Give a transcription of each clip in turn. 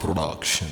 Production.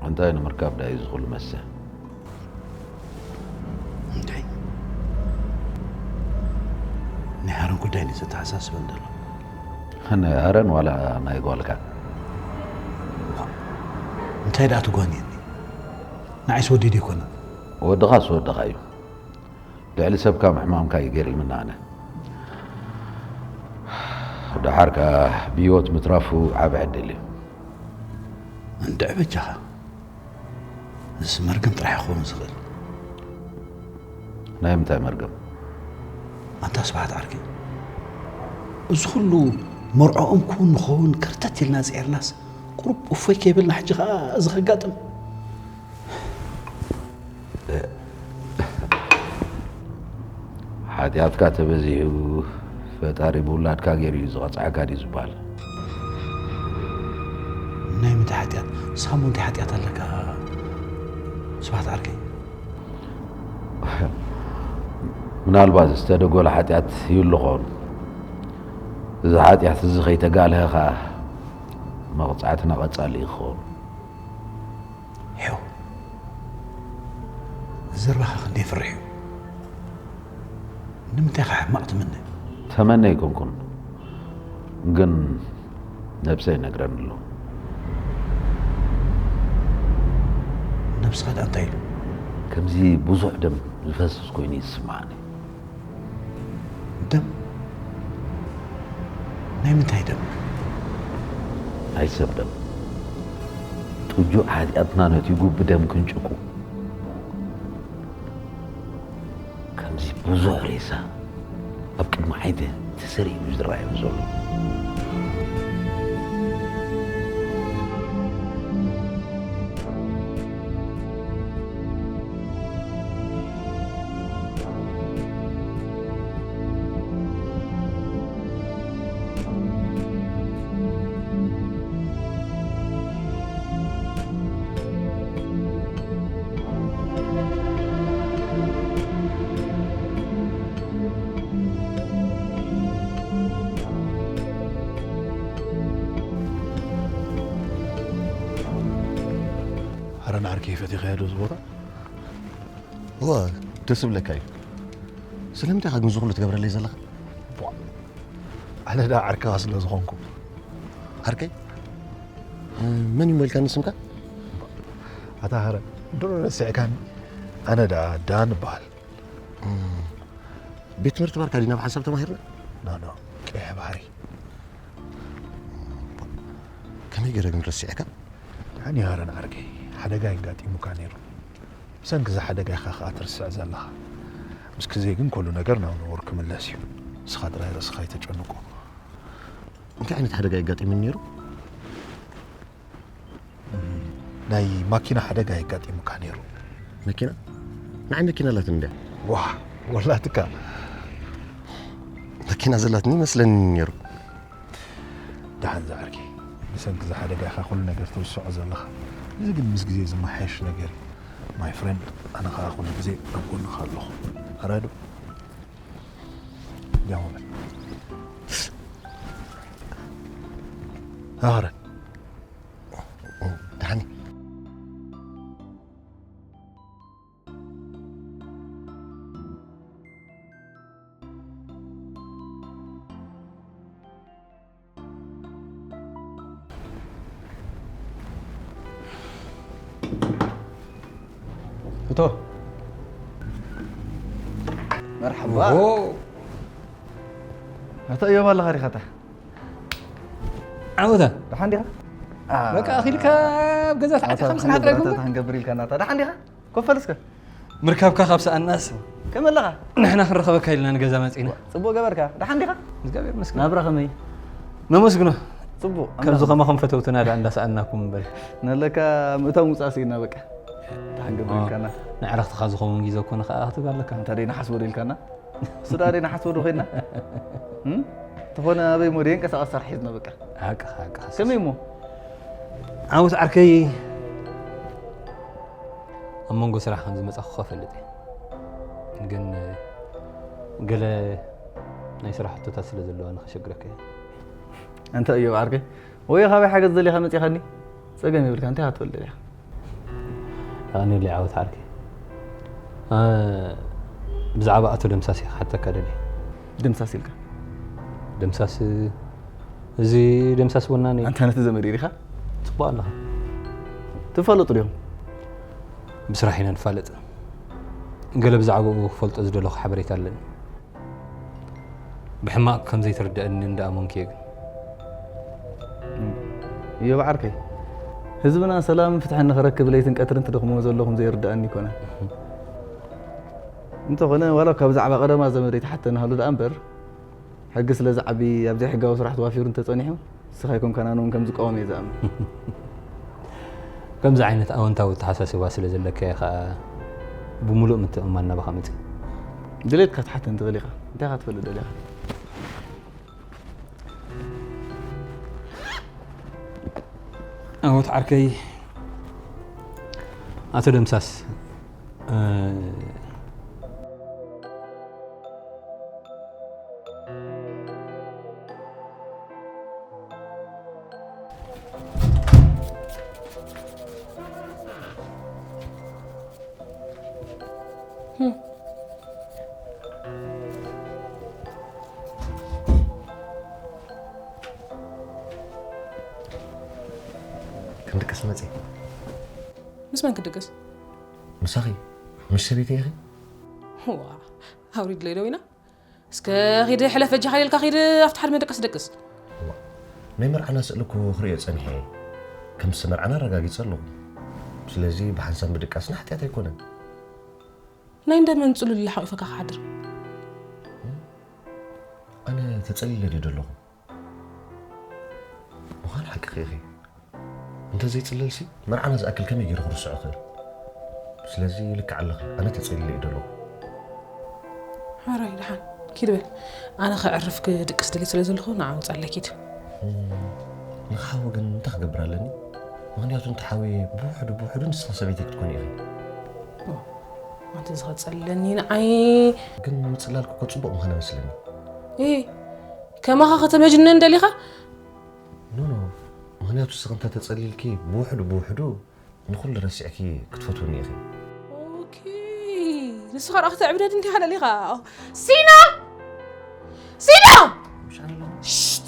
እንታይ ንምርካብ ዳዩ ዝኹሉ መስተ? እንታይ? ናይ ሃረን ጉዳይ ንዘተሓሳስበን ዘሎ። ናይ ሃረን ዋላ ናይ ጓልካ? እንታይ ደኣ ትጓንየኒ? ንዓይስ ወዲ ዶ ኣይኮነን? ወድኻስ ወድኻ እዩ። ልዕሊ ሰብካ ምሕማምካ እዩ ገሪምና ኣነ። ደሓር ከኣ ብህይወት ምትራፉ ዓቢ ዕድል እዩ። እንድዒ በጃኻ። እዚ መርገም ጥራሕ ክኸውን ዝኽእል። ናይ ምንታይ መርገም? ኣንታ ስብሓት ዓርከይ፣ እዚ ኩሉ መርዖኦም ክውን ንኸውን ከርተት ኢልና ጽዒርናስ ቁሩብ እፎይ ከይበልና ሕጂ ኸኣ እዚ ከጋጥም። ሓጢኣትካ ተበዚሑ ፈጣሪ ብውላድካ ገይሩ እዩ ዝቐጽዓካ ድዩ ዝበሃል? ናይ ምንታይ ሓጢኣት? ሳሙ እንታይ ሓጢኣት ኣለካ? ስብሓት ዓርከይ። ምናልባት ዝተደጎለ ሓጢኣት ይህሉ ኸውን። እዚ ሓጢኣት እዚ ከይተጋልሀ ኸኣ መቕጻዕትና ቀጻሊ እዩ ክኸውን። ሄው፣ ዘረባኻ ክንደይ የፍርሕ እዩ። ንምንታይ ኢኻ ሕማቕ ትምነ? ተመነ ኣይኮንኩን፣ ግን ነብሰይ ይነግረኒ ኣሎ። ነብስኻ ደኣ እንታይ ኢሉ? ከምዚ ብዙሕ ደም ዝፈስስ ኮይኑ ይስምዓኒ። ደም? ናይ ምንታይ ደም? ናይ ሰብ ደም። ጥጁእ ሓጢኣትና ነቲጉ ብደም ክንጭቁ። ከምዚ ብዙሕ ሬሳ ኣብ ቅድሚ ዓይነ ተሰሪዑ እዩ ዝረኣየኒ ዘሎ። ንዓርከይ ፈቲኸዮ ዶ እዚ ቦታ? እዋ፣ ደስ ዝብለካ እዩ። ስለምንታይ ኢኻ ግን ዝኹሉ ትገብረለይ ዘለኻ? ኣነ ደኣ ዓርክኻ ስለ ዝኾንኩ። ዓርከይ? መን እዩ መልካ ንስምካ? ኣታ ሃረ፣ ድሮ ረሲዕካኒ። ኣነ ደኣ ዳን እበሃል። ቤት ትምህርቲ ባርካ ዲና ብሓንሳብ ተማሂርና? ኖ ኖ፣ ቀይሕ ባሕሪ። ከመይ ገይረ ግን ረሲዕካ? ሓኒ ሃረን ዓርከይ፣ ሓደጋ የጋጢሙካ ነይሩ። ብሰንኪ እዚ ሓደጋ ኢኻ ከኣ ትርስዕ ዘለኻ። ምስ ግዜ ግን ኩሉ ነገር ናብ ንቡር ክምለስ እዩ። ንስኻ ጥራይ ርእስኻ ኣይተጨንቆ። እንታይ ዓይነት ሓደጋ የጋጢሙኒ ነይሩ? ናይ ማኪና ሓደጋ የጋጢሙካ ነይሩ። መኪና? ንዓይ መኪና ኣላትኒ እንድያ። ዋ፣ ወላትካ። መኪና ዘላትኒ ይመስለኒ ነይሩ። ደሓን ዝዓርከይ፣ ብሰንኪ እዚ ሓደጋ ኢኻ ኩሉ ነገር ትርስዖ ዘለኻ። እዚ ግን ምስ ግዜ ዝመሓየሽ ነገር እዩ። My friend፣ ኣነ ኸኣ ኩሉ ግዜ ኣብ ጎንኻ ኣለኹ። ኣራዶ? ያው በል። ኣረ። ደሓን። እቶ መርሓባ። ኣቶ እዮም ኣለኻ ዲኻታ? ዓወታ ደሓን ዲኻ? በቃ ኣኺልካ ኣብ ገዛ ተዓጢኻ ምስ ሓድረግሞ ክንገብር ኢልካ ናታ። ደሓን ዲኻ? ኮፈል እስከ። ምርካብካ ካብ ሰኣናስ ከመይ ኣለኻ? ንሕና ክንረኸበካ ኢልና ንገዛ መጺና። ጽቡቕ ገበርካ። ደሓን ዲኻ? እግዚኣብሔር ይመስገን። ናብራ ከመይ? ነመስግኖ። ጽቡቕ። ከምዚ ከማኹም ፈተውትና ደኣ እንዳሰኣናኩም እምበር። ነለካ ምእታው ምውጻእ ስኢና በቃ። ደሓን ገበርካና። ንዕረፍትኻ ዝኸውን ግዜ እኮ ንኸኣ ክትብል ኣለካ። እንታይ ደይ ንሓስቦ ዶ ኢልካና? እሱ ደኣ ደይ ንሓስቦ ዶ ኮይና? እም? ተኾነ ኣበይ ሞ ደይ እንቀሳቐስ ሰርሕ ሒዝና በቃ። ሓቅኻ፣ ሓቅኻ። ከመይ እሞ? ዓወት ዓርከይ፣ ኣብ መንጎ ስራሕ ከም ዝመጻኹ እፈልጥ እየ። ግን ገለ ናይ ስራሕ ሕቶታት ስለ ዘለዋ ንኸሸግረካ እየ። ኣንታ እዮብ ዓርከይ፣ ወይ ካበይ ሓገዝ ደሊኻ መጺኻኒ? ጸገም የብልካ፣ እንታይ ኢኻ ትፈልጥ ደሊኻ? የቐንየለይ ዓወት ዓርከይ። እ፣ ብዛዕባ ኣቶ ደምሳስ እየ ክሓተካ ደልየ። ደምሳስ ኢልካ? ደምሳስ፣ እዚ ደምሳስ ወናኒ። ኣንታ ነቲ ዘመድ ዲኻ? ጽቡቕ ኣለኻ። ትፋለጡ ዲኹም? ብስራሕ ኢና ንፋለጥ። ገለ ብዛዕባኡ ክፈልጦ ዝደለኹ ሓበሬታ ኣለኒ። ብሕማቕ ከም ዘይትርድኣኒ እንዳኣመንኩ እየ ግን። እዮብ ዓርከይ፣ ህዝብና ሰላምን ፍትሕን ንኽረክብ ለይትን ቀትርን ትደኽምዎ ዘለኹም ዘይርድኣኒ ኣይኮነን። እንተኾነ ዋላ እኳ ብዛዕባ ቀደማ ዘመደይ ትሓተኒ ሃሉ ደኣ እምበር፣ ሕጊ ስለ ዝዓቢ ኣብ ዘይሕጋዊ ስራሕ ተዋፊሩ እንተጸኒሑ፣ ንስኻ ኣይኮንካን ኣነ እውን ከም ዝቃወም እየ ዝኣምን። ከምዚ ዓይነት ኣወንታዊ ኣተሓሳስባ ስለ ዘለካ እየ ኸኣ ብምሉእ ምትእምማን ናባኻ መጺእ። ድሌትካ ትሓተኒ ትኽእል ኢኻ። እንታይ ኢኻ ትፈልጥ ደሊኻ? ዓወት ዓርከይ፣ ኣቶ ደምሳስ፣ እ፣ ክንድቅስ መጺእ። ምስ መን ክድቅስ? ምሳኺ፣ ምስ ሰበይተይ ኢኺ? ዋ፣ ኣውሪድለይ ዶ ኢና? እስከ ኺድ ሕለፍ በጃኻ ኢልካ ኺድ ኣብቲ ሓደ መደቀሲ ደቅስ። ናይ መርዓና ስእሊ እኮ ክርእዮ ጸኒሐ እየ። ከም ዝተመርዓና ኣረጋጊጸ ኣለኹ። ስለዚ ብሓንሳብ ምድቃስና ሓጢኣት ኣይኮነን። ናይ እንደ መን ጽሉል ኢለ ሓቂፈካ ክሓድር? ኣነ ተጸሊለ ድየ ዘለኹ? ምዃን ሓቅኺ ኢኺ። እንተዘይጽለልሲ መርዓና ዝኣክል ከመይ ገይሩ ክርስዖ ክእል? ስለዚ ልክዕ ኣለኺ፣ ኣነ ተጸሊለ እየ ዘለኹ። ሕራይ ደሓን ኪድ በል። ኣነ ከዕርፍ ክድቅስ ድሌት ስለ ዘለኹ ንዓ ውጻለይ ኪድ። ንኽሓዊ ግን እንታይ ክገብር ኣለኒ? ምኽንያቱ እንተ ሓውየ ብውሕዱ ብውሕዱ ንስኺ ሰበይተይ ክትኮኒ ኢኺ። ኣንቲ ዝኸጸለኒ ንዓይ ግን ምጽላልኪ እኮ ጽቡቕ ምዃነ መስለኒ። እ ከማኻ ከተመጅነን ደሊኻ? ኖ ኖ፣ ምኽንያቱ ንስኺ እንተ ተጸሊልኪ ብውሕዱ ብውሕዱ ንኹሉ ረሲዕኪ ክትፈትውኒ ኢኺ። ኦኬ፣ ንስኻ ደኣ ክተዕብደኒ እንዲኻ ደሊኻ። ሲና! ሲና! ሽት!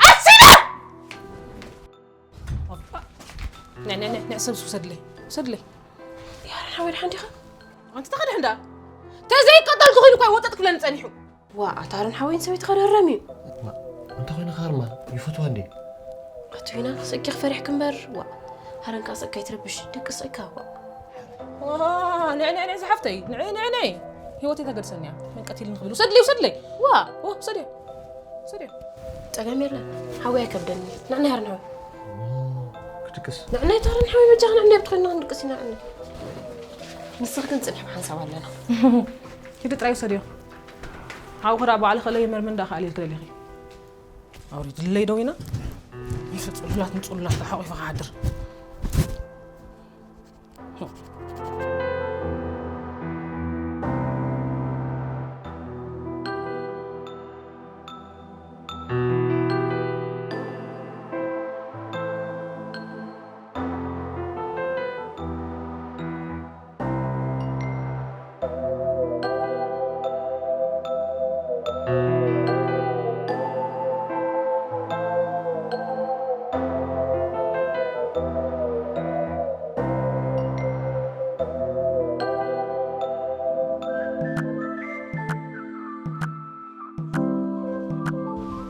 ኣሲና! ናይ፣ ናይ፣ ናይ፣ ናይ ሰብ ውሰድለይ፣ ውሰድለይ። ያረን ሓወይ፣ ደሓን ዲኻ? ኣንቲ ተኸድሕ እንዳ። ተዘይቀጠልኩ ኮይኑ እኮ ወጠጥ ክብለኒ ጸኒሑ። ዋ፣ ኣታ ሃረን ሓወይን ሰበይቲ ከደረም እዩ። ዋ፣ እንታይ ኮይና ሃርማ? ይፈትዋ እንዴ? ኣቱይና፣ ስእኪ ክፈሪሕክ እምበር፣ ዋ። ሃረን ከኣ ስእካ ይትረብሽ፣ ደቂ ስእካ፣ ዋ። ዋ፣ ንዕ፣ ንዕ፣ ንዕ፣ ዝሓፍተይ፣ ንዕ፣ ንዕ፣ ንዕ። ህይወተይ ተገድሰኒ እያ። መን ቀቲልኒ ክብል? ውሰድለይ፣ ውሰድለይ። ዋ። ዋ፣ ውሰድዮ። ውሰድዮ። ጸገም የለን። ሓወይ ኣይከብደኒ። ንዕናይ ሃረን ሓወይ። ክትክስ። ንዕናይ ሃረን ሓወይ በጃኻ ንዕናይ ብትኾይና ክንድቅስ ኢና ንዕናይ። ንስኽ ግን ጽንሕ ብሓንሳብ ኣለና። ሂዲ ጥራይ ውሰድዮ። ሓውኺ ደኣ ባዕልኺ ለይመርምን ደኣ ከኣልየልኪ ደሊኺ። ኣውሪድለይ ደዊና። ምስ ጽሉላት ንጽሉላት ተሓቂፈ ክሓድር።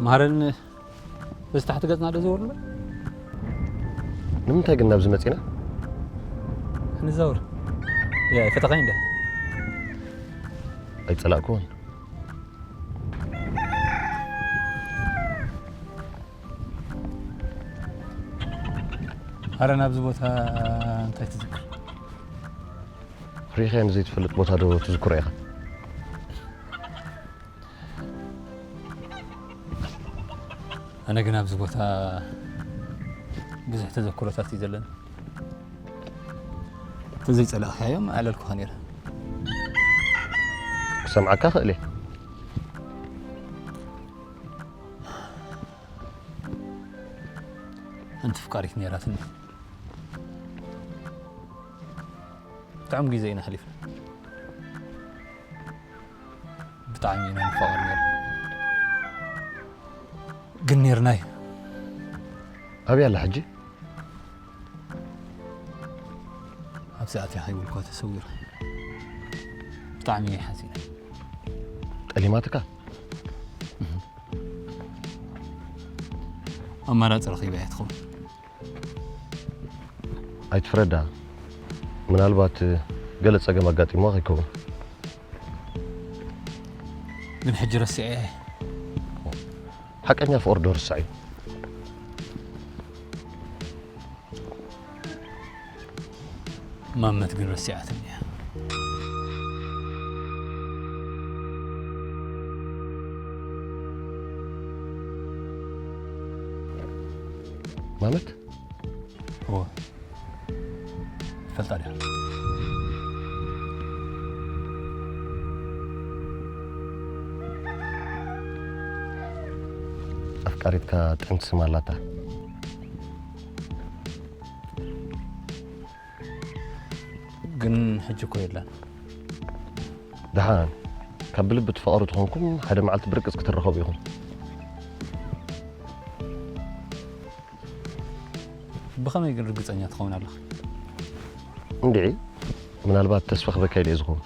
መሃረን በዚ ታሕቲ ገጽና ዶ ዘወርሎ? ንምንታይ ግን ናብዚ መጺና? ክንዛወር። ያ፣ ይፈተኻይ እንደ? ኣይጸላእኩዎን። ኣረ፣ ናብዚ ቦታ እንታይ ትዝክር? ሪኢኻዮ ንዘይትፈልጥ ቦታ ዶ ትዝክሮ ኢኻ? ኣነ ግን ኣብዚ ቦታ ብዙሕ ተዘክሮታት እዩ ዘለኒ። እንተዘይጸላእካዮም ኣዕለልኩኻ ነይረ። ክሰምዓካ ክእል እየ። ሓንቲ ፍቃሪት ነይራትኒ። ብጣዕሚ ግዜ ኢና ሓሊፍና። ብጣዕሚ ኢና ንፋቐር ነይርና። ግን ነይርና እዩ። ኣበይ ኣላ ሕጂ? ኣብዚ ኣትያ ከይበልኳ ተሰዊራ። ብጣዕሚ እየ ሓዚነ። ጠሊማትካ? እህ። ኣማራፂ ረኺባ እያ ትኸውን። ኣይትፍረዳ። ምናልባት ገለ ጸገም ኣጋጢምዋ ከይከውን። ግን ሕጂ ረሲዐ። ሓቀኛ ፍቕሪ ዶ ርሳዕ እዩ? ማመት ግን ረሲዓትኒ እያ። ማመት? እወ። ይፈልጣ ድያ? ኣፍቃሪትካ ጥዕምቲ ስም ኣላታ። ግን ሕጂ እኮ የላን። ደሓን፣ ካብ ብልቢ ትፋቐሩ ተኾንኩም ሓደ መዓልቲ ብርቅጽ ክትራኸቡ ኢኹም። ብኸመይ ግን ርግጸኛ ትኸውን ኣለኻ? እንድዒ፣ ምናልባት ተስፋ ክበካ ኢለ እየ ዝኸውን።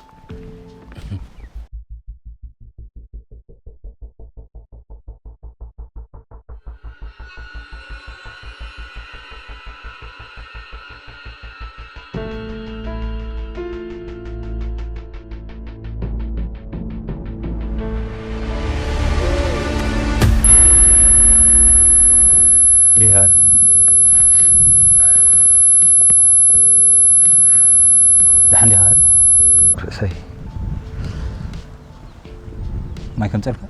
ይሃር። ደሓን ዲኻ? ርእሰይ። ማይ ከምፀልካ?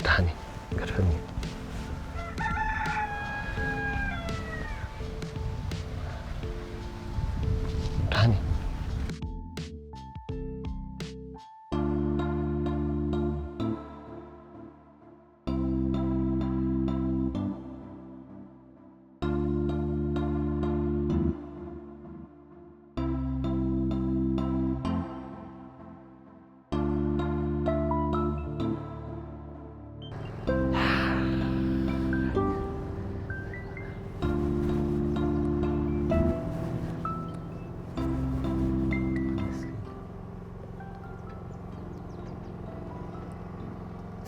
ደሓን እዩ። ገድፈኒ። ደሓን እዩ።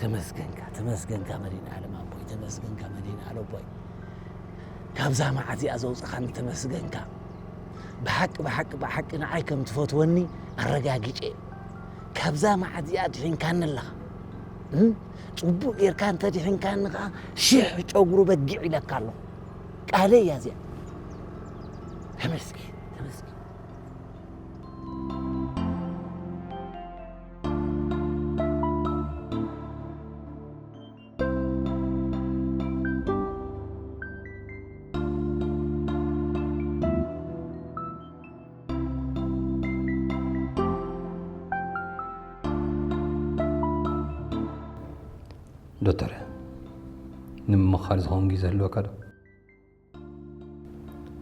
ተመስገንካ፣ ተመስገንካ መድኃኔዓለም ኣቦይ፣ ተመስገንካ መድኃኔዓለም ኣቦይ። ካብዛ መዓት እዚኣ ዘውፅኻኒ ተመስገንካ። ብሓቂ፣ ብሓቂ፣ ብሓቂ ንዓይ ከም ትፈትወኒ ኣረጋጊፀ እየ። ካብዛ መዓት እዚኣ ድሒንካኒ ኣለኻ። እም? ፅቡቕ ጌርካ እንተ ድሒንካኒ ኸዓ ሽሕ ጨጉሩ በጊዕ ኢለካ ኣለኹ። ቃለይ እያ እዚኣ። ተመስገን፣ ተመስገን። ዶክተር፣ ንምምኻር ዝኸውን ግዜ ኣለካ ዶ?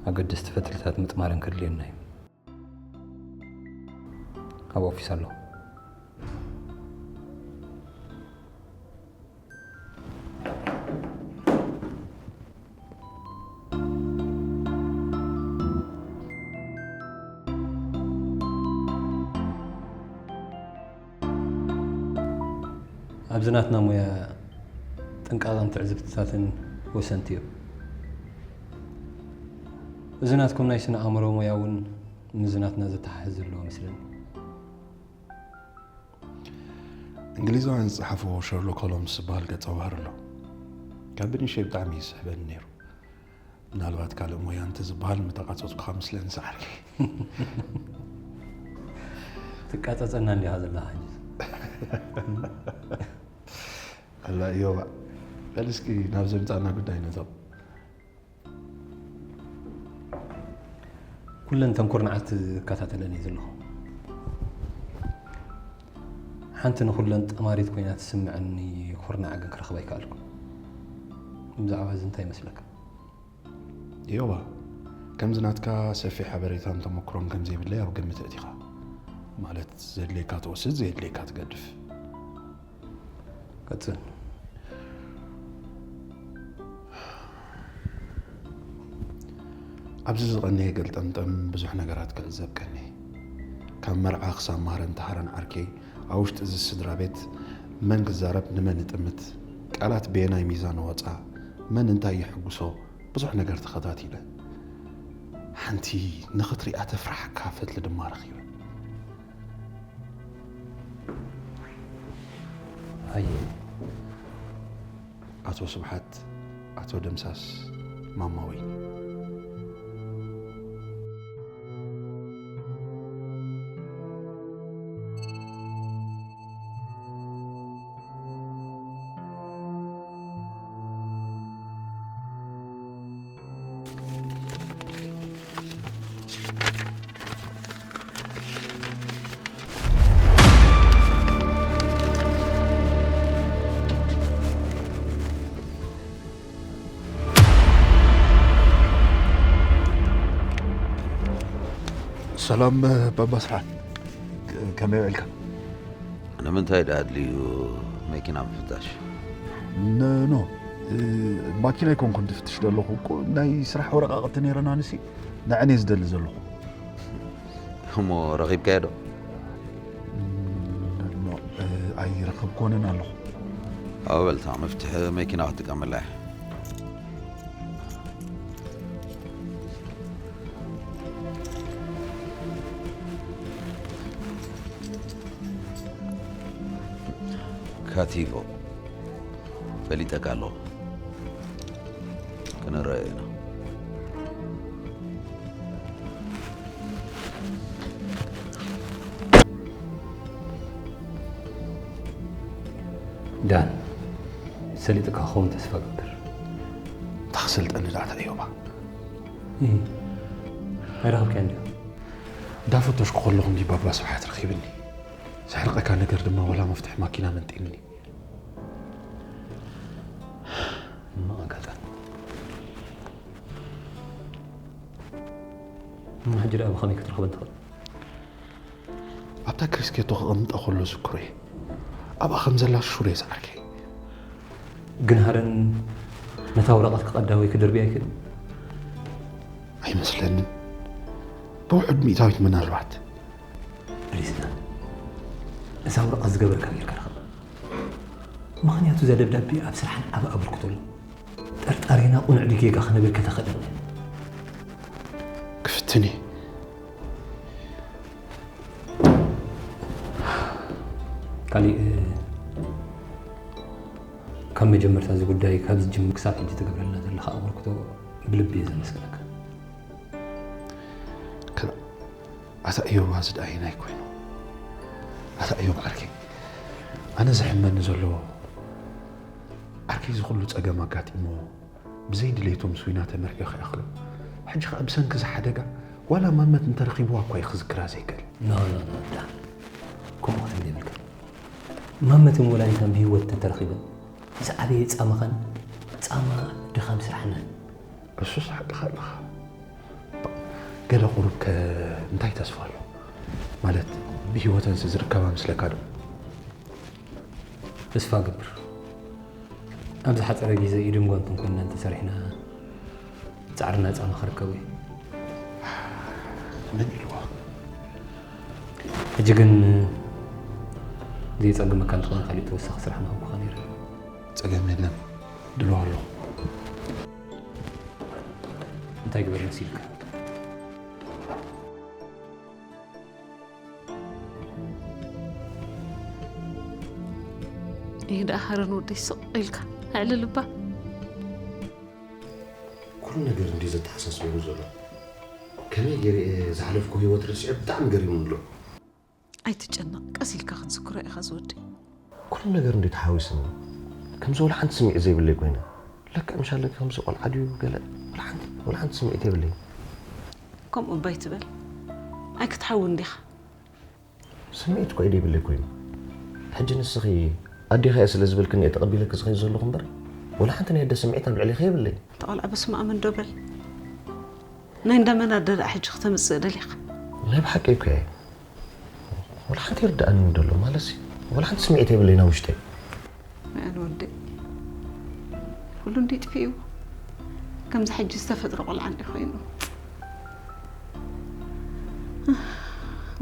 ኣገደስቲ ፈትልታት ምጥማረን ከድልየና እዩ። ኣብ ኦፊስ ኣለኹ። ኣብዚ ናትና ሞያ ጥንቃቐን ትዕዝብትታትን ወሰንቲ እዮም። እዚ ናትኩም ናይ ስነ ኣእምሮ ሞያ እውን ምስዚ ናትና ዘተሓሕዝ ዘለዎ መስለኒ። እንግሊዛውያን ዝጸሓፍዎ ሸርሎክ ሆሎምስ ዝበሃል ገጸ ባህሪ ኣሎ። ካብ ብንእሽተይ ብጣዕሚ ይስሕበኒ ነይሩ። ምናልባት ካልእ ሞያ እንተዝበሃል ምተቓጸጽኩኻ መስለኒ ሰዓረይ። ትቃጸጸና እንዲኻ ዘለኻ ሕጂ። ኣላ እዮባ፣ በል እስኪ ናብ ዘምጻና ጉዳይ ነቶም። ኩለን ተን ኩርናዓት እከታተለን እየ ዘለኹ። ሓንቲ ንኹለን ጠማሪት ኮይና ትስምዐኒ ኩርናዕ ግን ክረኽባ ኣይከኣልኩን። ብዛዕባ እዚ እንታይ ይመስለካ? እዮባ፣ ከምዚ ናትካ ሰፊሕ ሓበሬታን ተመክሮን ከም ዘይብለይ ኣብ ግምት እቲኻ። ማለት ዘድልየካ ትወስድ፣ ዘየድልየካ ትገድፍ። ቀጽል። ኣብዚ ዝቐነየ ገልጠምጠም ብዙሕ ነገራት ክዕዘብ ቀንየ። ካብ መርዓ ክሳብ ማህረን ተሃረን ዓርከይ፣ ኣብ ውሽጢ እዚ ስድራ ቤት መን ክዛረብ ንመን ይጥምት፣ ቃላት በየናይ ሚዛን ወጻ፣ መን እንታይ የሕጉሶ፣ ብዙሕ ነገር ተኸታቲለ። ሓንቲ ንኽትሪኣ ተፍርሓካ ፈትሊ ድማ ረኺበ። ኣየ ኣቶ ስብሓት፣ ኣቶ ደምሳስ፣ ማማ ወይኒ። ሰላም ባባ ስብሓት፣ ከመይ ውዒልካ? ንምንታይ ደኣ ኣድልዩ መኪና ምፍታሽ? ኖ፣ ማኪና ኣይኮንኩን ዝፍትሽ ዘለኹ እኮ፣ ናይ ስራሕ ወረቓቕቲ ነይረናንሲ፣ ንዐን እየ ዝደሊ ዘለኹ። እሞ ረኺብካዮ ዶ? ኖ፣ ኣይረኸብኩወንን ኣለኹ። ኣብ በልታ መፍትሒ መኪና ክትጥቀመላ እያ። ካቲቮ ፈሊጠካ ኣለኹ። ክንረኣዮ ኢና። ዳን፣ ሰሊጥካ ክኸውን ተስፋ እገብር። ታኽሰልጠኒ ዳታ እዮባ። ኣይረኸብካዮ እንዲኻ? እንዳፈተሽኩ ከለኹ እንዲ ባባ ስብሓት ረኺብኒ። ዘሕርቐካ ነገር ድማ ዋላ መፍትሒ ማኪና መንጢልኒ። ሕማቕ ኣጋጣሚ። እሞ ሕጂ ደኣ ብኸመይ ክትረኽበን ትኽእል? ኣብታ ክሪስኬቶ ክቕምጣ ከሎ ዝክሮ እየ። ኣብኣ ከም ዘላ ሹር እየ ዝዓርከይ። ግን ሃረን ነታ ወረቐት ክቐዳ ወይ ክድርብያ ኣይክእልን? ኣይመስለንን። ብውሑድ ሚእታዊት ምናልባት። ፕሊስ ዳን፣ እዛ ወረቐት ዝገበርካ ጌርካ ርኸባ። ምኽንያቱ እዛ ደብዳቤ ኣብ ስራሕና ዓቢ ኣበርክቶ ኣሎ። ጠርጣሪና ቅኑዕ ድዩ ጌጋ ክንብል ከተኽእለና። ክፍትን እየ። ካሊእ፣ ካብ መጀመርታ እዚ ጉዳይ ካብ ዝጅምር ክሳብ ሕጂ ትገብረልና ዘለኻ ኣበርክቶ ብልቢ እየ ዘመስግነካ። ከ-፣ ኣታ እዮብ፣ እዚ ደኣ ኣየናይ ኮይኑ? ኣታ እዮብ ዓርከይ፣ ኣነ ዘሕመኒ ዘሎ፣ ዓርከይ እዚ ኩሉ ጸገም ኣጋጢሞ፣ ብዘይ ድሌቱ ምስ ዊና ተመርዕዮ ከይኣኽሎ፣ ሕጂ ኸኣ ብሰንኪ እዚ ሓደጋ ዋላ ማመት እንተረኺብዋ እኳ እዩ ክዝክራ ዘይክእል። ኖ፣ ኖ፣ ኖ፣ ዳ። ከምኡ ክትብል የብልካ። ማመትን ወላዲታን ብህይወት ተተረኺበን፣ ዝዓበየ ጻማኻን ጻማ ድኻም ስራሕናን። እሱስ ሓቅኻ ኣለኻ። ገለ ቁሩብ ከ እንታይ ተስፋ ኣሎ? ማለት ብህይወተንስ ዝርከባ ምስለካ ዶ? ተስፋ እገብር። ኣብ ዝሓጸረ ግዜ ኢድን ጓንትን ኮይንና እንተሰሪሕና፣ ጻዕርና ጻማ ክርከቦ እዩ። መን ኢልዋ? ሕጂ ግን ዘየጸግመካ እንተኾነ ካሊእ ተወሳኺ ስራሕ ምሃብኩኻ ነይረ። ጸገም የለን፣ ድልዋ ኣለኹ። እንታይ ግበር መሲልካ? ይህ ደኣ ሃረን ወደይ ስቕ ኢልካ ኣዕልልባ። ኩሉ ነገር እንድዩ ዘተሓሳስበኒ ዘሎ። ከመይ ገይረ እየ ዝሓለፍኩ ህይወት ረሲዐ ብጣዕሚ ገሪሙኒ ኣሎ። ኣይትጨነቕ፣ ቀስ ኢልካ ክትዝክሮ ኢኻ ዝወደይ። ኩሉ ነገር እንድዩ ተሓዊስኒ። ከምዚ ወላ ሓንቲ ስምዒት ዘይብለይ ኮይነ። ለክዕ ምሻለኪ ከምዚ ቆልዓ ድዩ ገለ ወላ ሓንቲ ወላ ሓንቲ ስምዒት የብለይ። ከምኡ እባ ኣይትበል። ኣይክትሓውን ዲኻ? ስምዒት እኮ ኢደ ይብለይ ኮይኑ። ሕጂ ንስኺ ኣዴኻ እየ ስለ ዝበልክኒ እየ ተቐቢለኪ ዝኸይድ ዘለኹ እምበር፣ ወላ ሓንቲ ናይ ኣደ ስምዒት ኣብ ልዕሌኺ የብለይን። እታ ቆልዓ በስመ ኣብ እንዶ በል። ናይ እንዳ መን ኣደ ደኣ ሕጂ ክተምጽእ ደሊኻ? ናይ ብሓቂ እኮ እየ። ወላ ሓንቲ ይርድኣኒ እንዶ ኣሎ ማለትሲ፣ ወላ ሓንቲ ስምዒት የብለይን ኣብ ውሽጠይ። መኣን ወደይ፣ ኩሉ እንዲ ጥፊእዎ። ከምዚ ሕጂ ዝተፈጥረ ቆልዓ እንዲ ኮይኑ።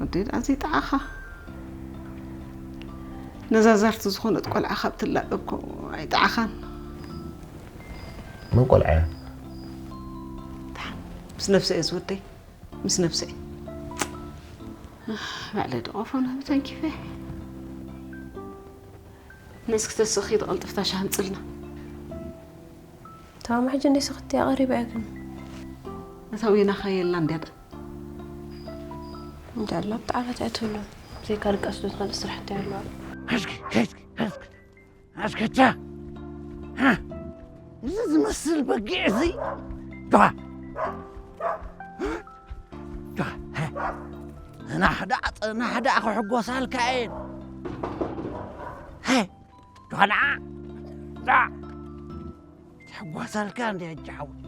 ወደይ ደኣ ዘይጠዓኻ። ነዛ ዛርቲ ዝኾነት ቆልዓ ካብ ትላበ እኮ ኣይጠዓኻን። መን ቆልዓ እያ? ደሓን ምስ ነብሰ እየ ዝወደይ፣ ምስ ነብሰ እየ። ባዕለይ ደቆፎ ናብተን ኪፈ። ንእስኪ ተስኺ ተቐልጥፍታ ሻሃ ኣምፅልና። ተማም ሕጂ እንዴ ስኽቲ ኣቐሪባ እያ ግን። እታ ዊናኻ የላ እንድያ ዳ? እንዳ ኣላ ብጣዕሚ ትዕትብሎ። ዘይካ ድቃስ ዶ ትኸልእ ስራሕቲ ኣለዋ። ሕዝኪ ሕዝኪ ሕዝኪ ኣስከቻ እዚ ዝመስል በጊዕ እዚ ዷ ዷ ጽናሕ ደኣ ጽናሕ ደኣ ክሕጎሳልካ እየን ሄ ጓና ዳ ትሕጎሳልካ እንዲ ሕጂ ሓወይ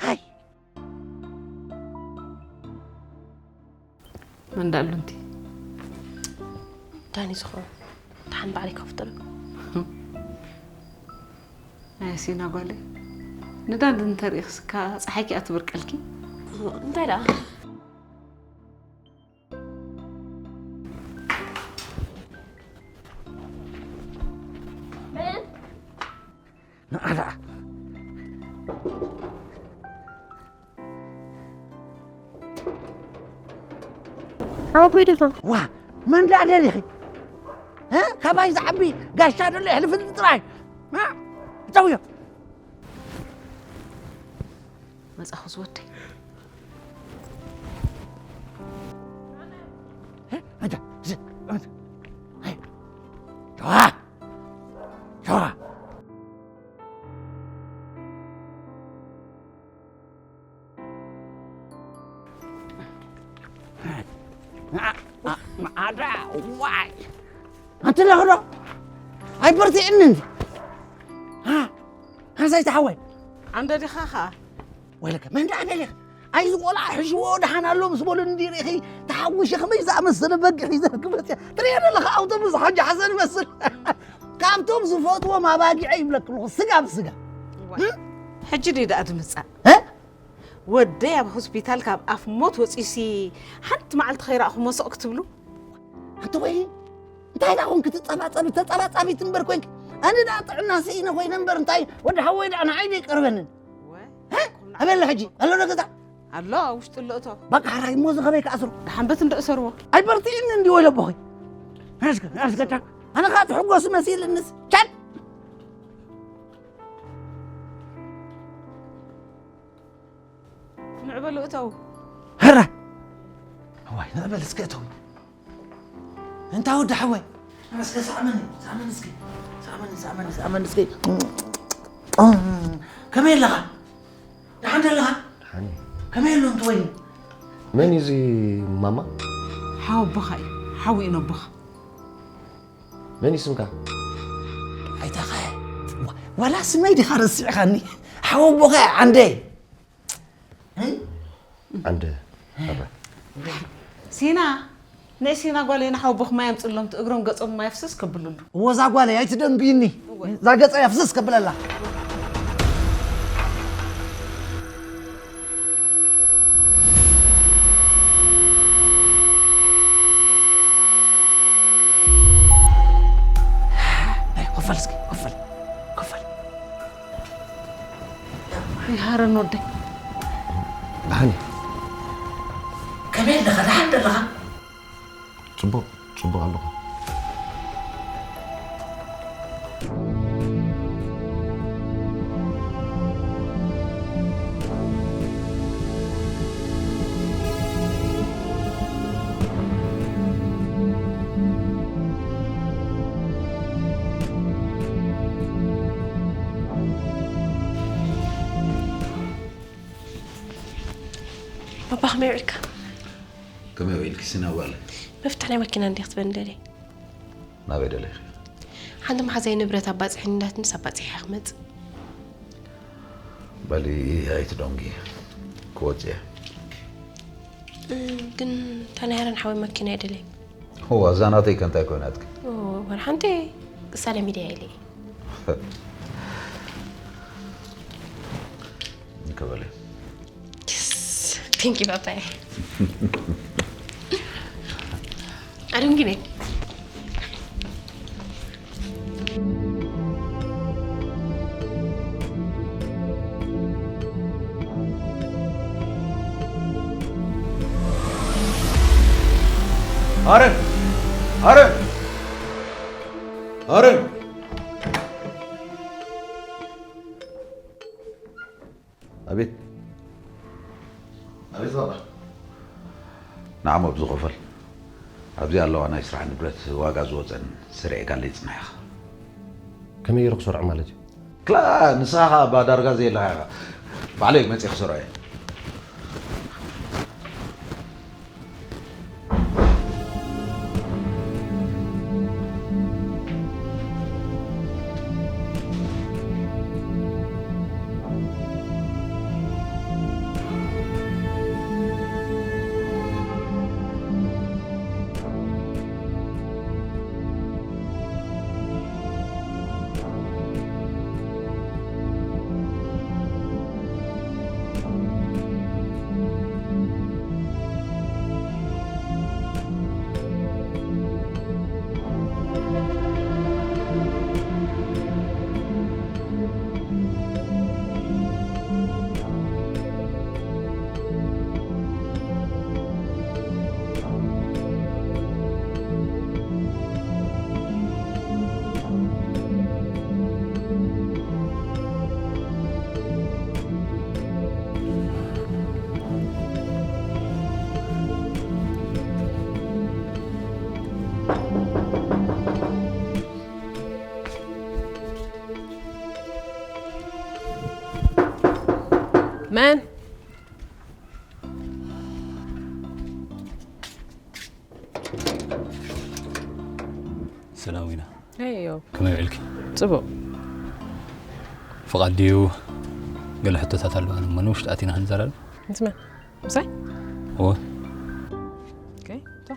ሃይ መን ዳሉ እንቲ ዳኒ ዝኸውን ደሓን ባዕለይ ከፍጥር ኣይ ሲና ጓለይ ንዳን እንተሪእኽስካ ፀሓይኪ እያ ትብርቀልኪ እንታይ ደኣ ንዓዳ ሓወቦይ ደፋ ዋ መን ደኣ ደሊኺ እ? ካባይ ዝዓቢ ጋሻ ደሎ የሕልፍኒ ጥራይ እ? እተውዮ መጻኹ ዝወደይ እ? ኣንታ፣ እዚ፣ ኣንታ። እ? ሸዋ! ሸዋ! ማዕዳ ዋይ ኣንቲ ለኽዶ ኣይበርትዕኒ እንዲ ሃንሳይ ተሓወይ ኣንደ ዲኻ ኸዓ ወይለከ መን ደኣ ደሊኽ ኣይ ዝቆልዓ ሕሽዎ ደሓን ኣሎ ምስ በሉኒ እንዲ ርኢኺ ተሓጉሸ ከመይ ዝኣመሰለ በጊዕ ሒዘልኪ መፅያ ትርእየ ዘለኻ ኣውቶቡስ ሓጂ ሓሰን ይመስል ካብቶም ዝፈትዎም ኣባጊዐ ይብለክልኹ ስጋ ብስጋ ሕጂ ድዩ ደኣ ድምፃእ ወደይ ኣብ ሆስፒታል ካብ ኣፍ ሞት ወፂሲ ሓንቲ መዓልቲ ከይረእኹሞ ስቕ ክትብሉ ኣቲ ወይ እንታይ ደኣ ኮንክ ትጸባጸቢ፣ ተጸባጻቢት እምበር ኮንክ። ኣነ ደኣ ጥዕና ስኢነ ኮይነ እምበር እንታይ ወዲ ሓወይ ደኣ ንዓይ ደይቀርበንን። ኣበለ ሕጂ ኣሎ ዶ ገዛ? ኣሎ፣ ኣብ ውሽጢ ኣሎ እቶ። በቃ ሕራይ እሞ እዚ ከመይ ክኣስሮ? ደሓን በት እንዶ እሰርዎ። ኣይበርትዕኒ እንዲ ወለ ቦኸይ። ኣስገ-፣ ኣስገዳ። ኣነ ኸዓ ትሕጎስ መሲልንስ። ቻል! ንዕበሉ እተው። ሕራይ። እዋይ፣ ንዕበል እስከ እተው። እንታ ወዲ ሓወይ፣ እስከ ሳዕመኒ፣ ሳዕመኒ እስኪ። ሳዕመኒ፣ ሳዕመኒ፣ ሳዕመኒ እስኪ። ከመይ ኣለኻ? ደሓን ዶ ኣለኻ? ደሓን እየ። ከመይ ኣሎ እንት ወይኒ? መን እዩ እዚ ማማ? ሓው ኣቦኻ እዩ። ሓው እዩ ነቦኻ። መን እዩ ስምካ? ኣይተኸ-፣ ዋ-፣ ዋላ ስመይ ዲኻ ረሲዕኻኒ? ሓው ኣቦኻ ዓንደ። ዓንደ፣ ኣረ። ሲና፣ ንእይ ሲና ጓለይ ንሓወቦኽ ማይ ኣምፅሎም፣ እቲ እግሮም ገፆም ማይ ፍስስ ከብልሉ። እወ፣ እዛ ጓለይ ኣይትደንጉይኒ። እወ። እዛ ገፀ እያ ፍስስ ከብለላ። ናይ፣ ኮፈል እስኪ፣ ኮፈል፣ ኮፈል። ይሃረን ወደይ። ደሓን እየ። ከመይ ኣለኻ? ደሓን ዶ ኣለኻ? ጽቡቕ፣ ጽቡቕ ኣለኹ። ባባ፣ ከመይ ውዒልካ? ከመይ ውዒልኪ ሲና ጓለይ? መፍትሕ ናይ መኪና እንድየ ክትበኒ ደልየ። ናበይ ደሊኺ? ሓንቲ መሓዛይ ንብረት ኣባጽሕኒ እንዳትንስ ኣባጺሐ ክመጽእ። በሊ ኣይትደንጉ፣ ክወጽእ እየ። እም፣ ግን እታ ናይ ሃረን ሓወይ መኪና እየ ደልየ። እዋ፣ እዛ ናተይ ከ እንታይ ኮይናትኪ? ኦ፣ ወላ ሓንቲ፣ ሳለ ሚድያ ኢለ እየ። እንከበለ። Yes. Thank you, ባባየ። ኣድንግነ። ኣረን! ኣረን! ኣረን! ኣቤት። ኣቤት ባባ። ንዓሞ ኣብዚ ኮፈል። ኣብዚ ኣለዋ ናይ ስራሕ ንብረት ዋጋ ዝወፀን ስሪዕካለይ ፅናሕ ኢኻ። ከመይ ገይሩ ክሰርዖ ማለት እዩ? ክላ ንስኻ ኸዓ ባ ዳርጋ ዘየለኻ ኢኻ። ባዕለይ መፅእ ክሰርዖ እየ። መን? ሰላም ዊና። ሄይ፣ ዮብ። ከመይ ውዒልኪ? ጽቡቕ። ፍቓድ ድዩ? ገለ ሕቶታት ኣለዋኒ እሞ ንውሽጢ ኣቲና ክንዘራረብ። ምስ መን? ምሳይ? እወ። ኦኬ፣ ቶ።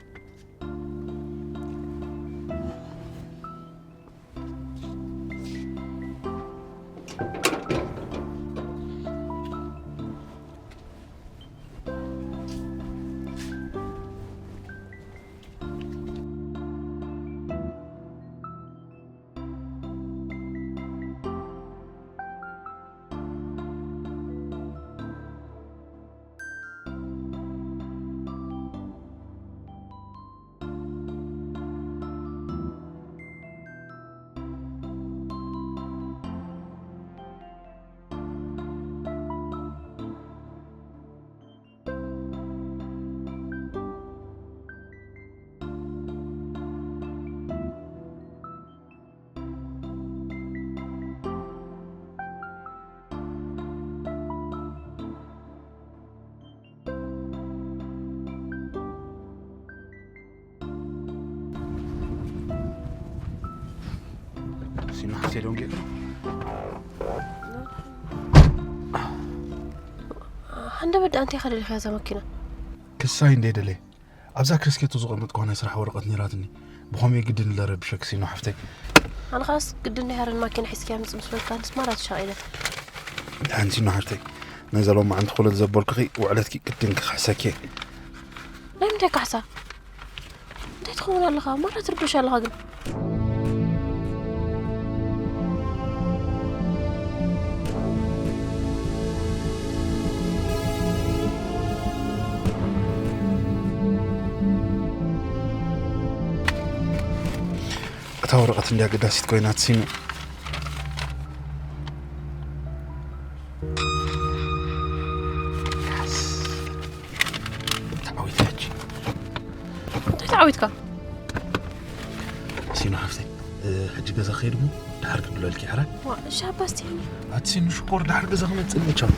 ንሓፍተይ ደንጊዕካ? ሃንደበት ደኣ እንታይ ከደልካ እዛ መኪና? ክሳይ እንደ ደለ ኣብዛ ክረስኬቶ ዝቐመጥኩዋ ናይ ስራሕ ወረቐት ነይራትኒ። ብኸመይ ግድን ለረብሸክሲ ነው ሓፍተይ። ኣነ ኻስ ግድን ናይ ሃረን ማኪና ሒዝኪያ ምጽ ምስ በልካ ንስ ማራ ተሻቒለ። ሓንቲ ነው ሓፍተይ፣ ነዛ ሎማዓንቲ ኮለል ዘበልኩኺ ውዕለትኪ ግድን ክኽሕሰኪ። ናይ ምንታይ ካሕሳ? እንታይ ትኸውን ኣለኻ? ማራ ትርብሽ ኣለኻ ግን። እታ ወረቐት እንድያ ኣገዳሲት ኮይና ትሲኑ። ተዓዊተ ሕጂ። እንታይ ተዓዊትካ? ሲኖ ሓፍተይ፣ እ፣ ሕጂ ገዛ ክኸይድ እሞ ድሓር ክድለልኪ ሕራይ። ዋ፣ እሺ ኣባ እስቲ። ኣቲ ሲኖ ሽኮር ድሓር ገዛ ክመጽእ እሞ ቻው።